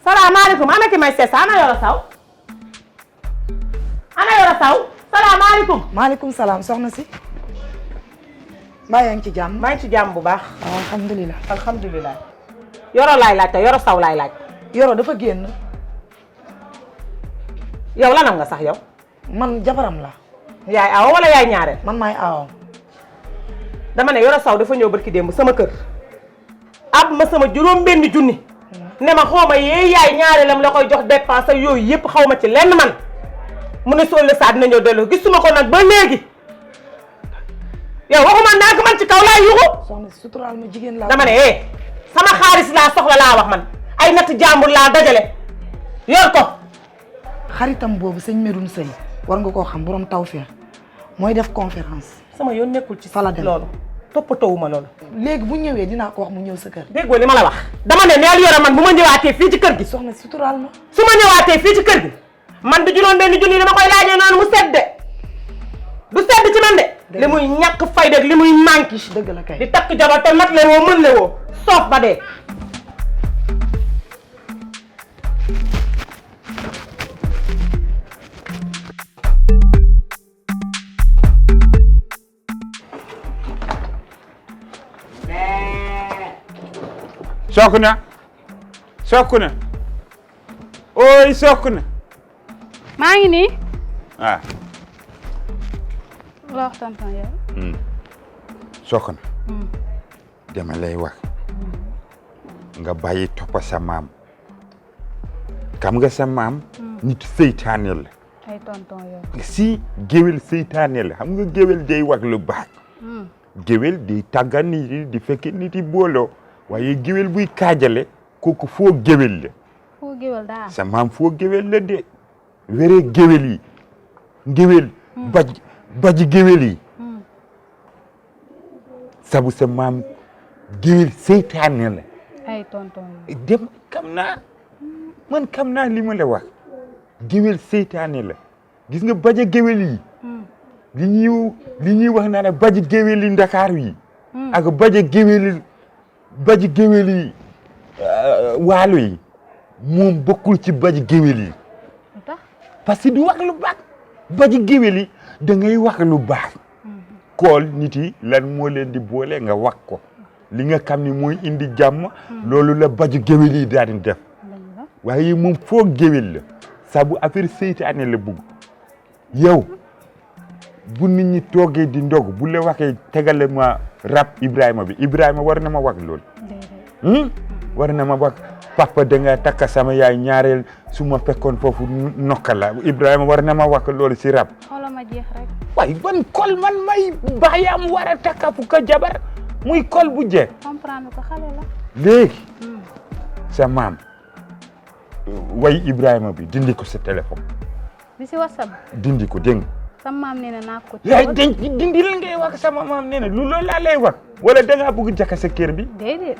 salaamaaleykum ana ki may seet ana Yoro Saw ana Yoro Saw salaamaaleykum. maaleykum salaam soxna si. mbaa yaa ngi ci jàmm. maa ngi ci jàmm bu baax. alhamdulilah. alhamdulilah. Yoro laay laaj te Yoro Saw laay laaj. Yoro dafa génn. yow lanam nga sax yow. man jabaram la. yaay awa wala yaay ñaareel. man maay aawam. dama ne Yoro Saw dafa ñëw barki démb sama kër. ab ma sama juróom benn junni. ne ma xaw ma yee yaay ñaareelam la koy jox dépense yooyu yëpp xaw ma ci lenn man. mu ne soo le saa dina ñëw delloo gisuma ko nag ba léegi. yow waxuma naa ko man ci kaw laa yuxu. soxna si suturaal ma jigéen laa. dama ne sama xaalis laa soxla laa wax man ay natt jàmbur laa dajale yor ko. xaritam boobu sëñ Medoune Seye war nga koo xam borom tawfeex mooy def conférence. sama yoon nekkul ci fala dem loolu toppatoowuma loolu. léegi bu ñëwee dinaa ko wax mu ñëw sa kër. déggoo li ma la wax. dama ne neel Yoro man bu ma ñëwaatee fii ci kër gi. soxna si suturaal ma. su ma ñëwaatee fii ci kër gi man du juróom benn junni dama koy laajee noonu mu sedd du sedd ci man de. li muy ñàkk fayda ak li muy manqué. dëgg la kay di takk jabar te mat le woo mën le woo soof ba dee. Sokuna ooy Sokuna. maa ngi nii. ah. la wax tonton yow. Sokuna. dama lay wax. nga bàyyi toppa sa maam. xam nga sa maam. nit seytaane la. ay tonton yow. si géwél seytaane la xam nga géwél day wax lu baax. géwél di tàggat nit yi di fekk nit yi booloo waaye géwél buy kaajale kooku foo géwél la. foo géwél daa. sa maam foo géwél la de. wéree géwél yi. géwél baji géwél yi. sabu sa maam géwél seytaane la. ay tonton yow. dem xam naa li ma la wax. géwél seytaane la gis nga baja géwél yi. li ñuy wax naa ne baji géwél yi Ndakaaru yi. ak baji géwél yi waalo yi moom bokkul ci baji géwél yi. parce que du wax lu baax baji géwél yi da ngay wax lu baax. kool nit yi lan moo leen di boole nga wax ko li nga xam ni mooy indi jàmm. loolu la baji géwél yi daal di def. waaye moom foo géwél la sabu affaire seytaane la bugg yow bu nit ñi toogee di ndog bu la waxee tegale ma rab Ibrahima bi Ibrahima war na ma wax loolu. war na ma wax papa da nga takka sama yaay ñaareel su ma fekkoon foofu nokka la Ibrahima war na ma wax loolu si rab. xoolal ma jeex rek. waaye ban kol man may bàyyam war a takka fu ko jabar muy kol bu jeex. comprendre ko xale la. léegi sa maam way Ibrahima bi dindi ko sa téléphone. bi si WhatsApp. dindi ko dégg nga. sama maam nee na naa ko. dindi la ngay wax sama maam nee na lu loolu laa lay wax wala da ngaa bëgg jàkka sa kër bi. déedéet.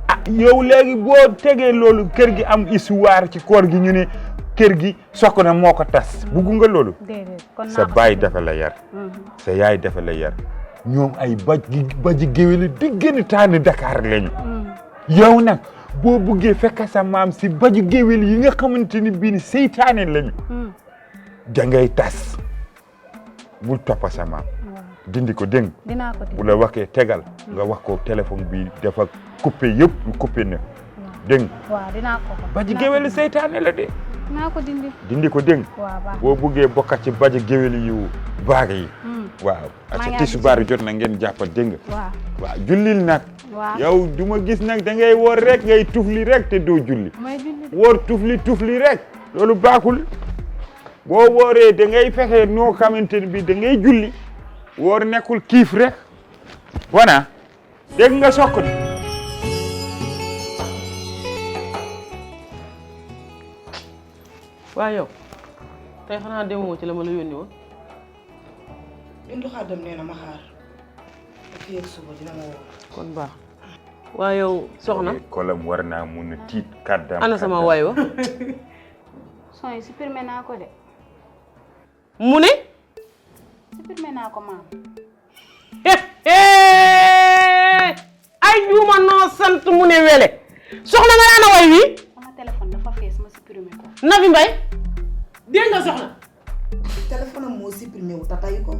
ah yow léegi boo tegee loolu kër gi am histoire ci koor gi ñu ne kër gi Sokuna moo ko tas bugg nga loolu. déedéet kon sa baay dafa la yar. sa yaay dafa la yar ñoom ay baji géwél di gën a tànn Dakar lañu. yow nag boo buggee fekk sa maam si baji géwél yi nga xamante ni bii ni seytaane lañu. da ngay tas bul toppa sa maam. dindi ko dégg dinaa ko dindi bu la waxee tegal nga wax ko téléphone bi dafa coupé yëpp lu coupé na dégg waaw dinaa ko ko. baji géwél seytaane la de. dinaa ko dindi. dindi ko dégg waaw baax boo buggee bokkat ci baji géwél yu baag yi. waaw maa ngi tisbaar jot na ngeen jàppa dégg waaw waaw jullil nag. waaw yow du ma gis nag da ngay woor rek ngay tufli rek te doo julli. mooy julli. woor tufli rek loolu baaxul boo wooree da ngay fexe noo xamante ni bi da ngay julli woor nekkul kiif rek wana dégg nga Sokuna. waaw yow tey xanaa demoo ci la ma la yónni woon. Bindu Xaadam nee na ma xaar fii ak suba dina ma woo. kon baax waaw yow soxna. kolam war naa mun a tiit kàddaam. ana sama waay wa. son yi supprimé naa ko de. mu ne. supprimé naa ko maam. ay juuma noo sant mu ne wele soxna nga ana way wi. sama téléphone dafa Nafi Mbaye dégg nga soxna. téléphone am moo supprimé wu ta tay ko.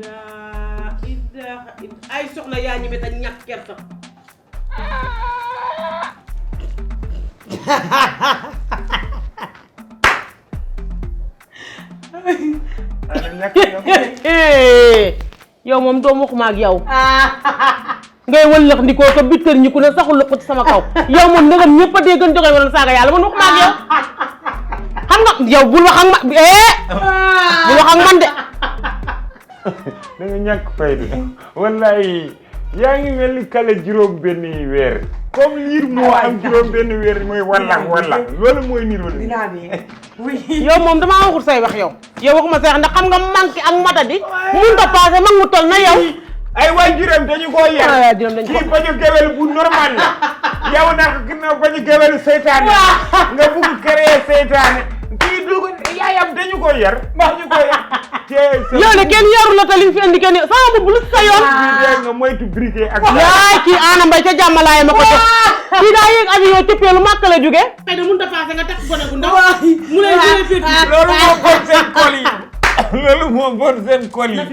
laa ilaaha illa ay soxna yaa ñeme ta ñàkk kersa. yow moom doom waxuma ak yow. ngay wëllëx ndikoo ko bittër ñi ku ne saxul la ko ci sama kaw. yow moom ndegam ñëpp a dégg joxe wala saaga yàlla man waxuma ak yow. xam nga yow bul wax ak ma bul wax ak man de. da nga ñàkk fayda wallahi yaa ngi mel ni kale juróom benn weer comme liir moo am juróom benn weer mooy wallax loolu mooy niir wala dinaa ne yow moom damaa waxul say wax yow waxuma say wax ndax xam nga manqué ak matadi mun ta passé mag mu toll na yow ay waajuram dañu koo yar kii bañu gewel bu normal la yow nag ginnaaw bañu gewelu seytaane nga bugg créer seytaane kii dugg yaayam dañu ko yar ndax ñu ko yar yow ne kenn yaru la te li fi indi kenn sama bu lu sa yoon kii nga moytu briquet ak yaay kii Ana Mbaye ca jàmmalaay ma ko jox kii daa yéeg avion tëppeelu màkk la jóge xëy na mun ta passé nga takk gone gu ndaw mu lay jëlee fii loolu moo bon seen kol yi loolu moo bon seen kol yi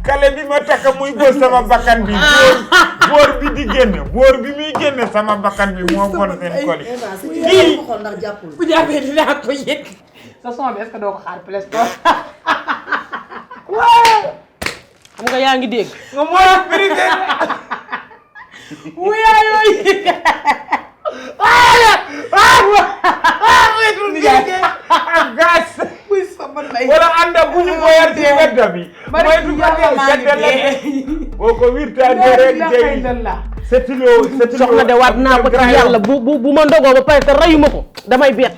kale bi ma takk muy bës sama bakkan bi boor bi di génn boor bi muy génn sama bakkan bi moo bon seen kol yi kii xool ndax jàppul bu jàppee dinaa ko yëg sa son bi est-ce que doo ko xaar Play Store xam nga yaa ngi dégg nga mooy briquet wuyaa yooyu ak gaz muy sama lay wala ànda bu ñu ko yar ci mbedd bi mooy du ko boo ko wirtaanee rek day setilo soxna de waat naa ko ci yàlla bu ma ndogoo ba pare te rayuma ko damay bett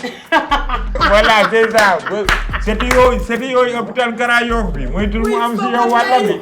voilà c'est ça seti yooyu hôpital Grand Yoff bi moytul mu am si yow wàlla bi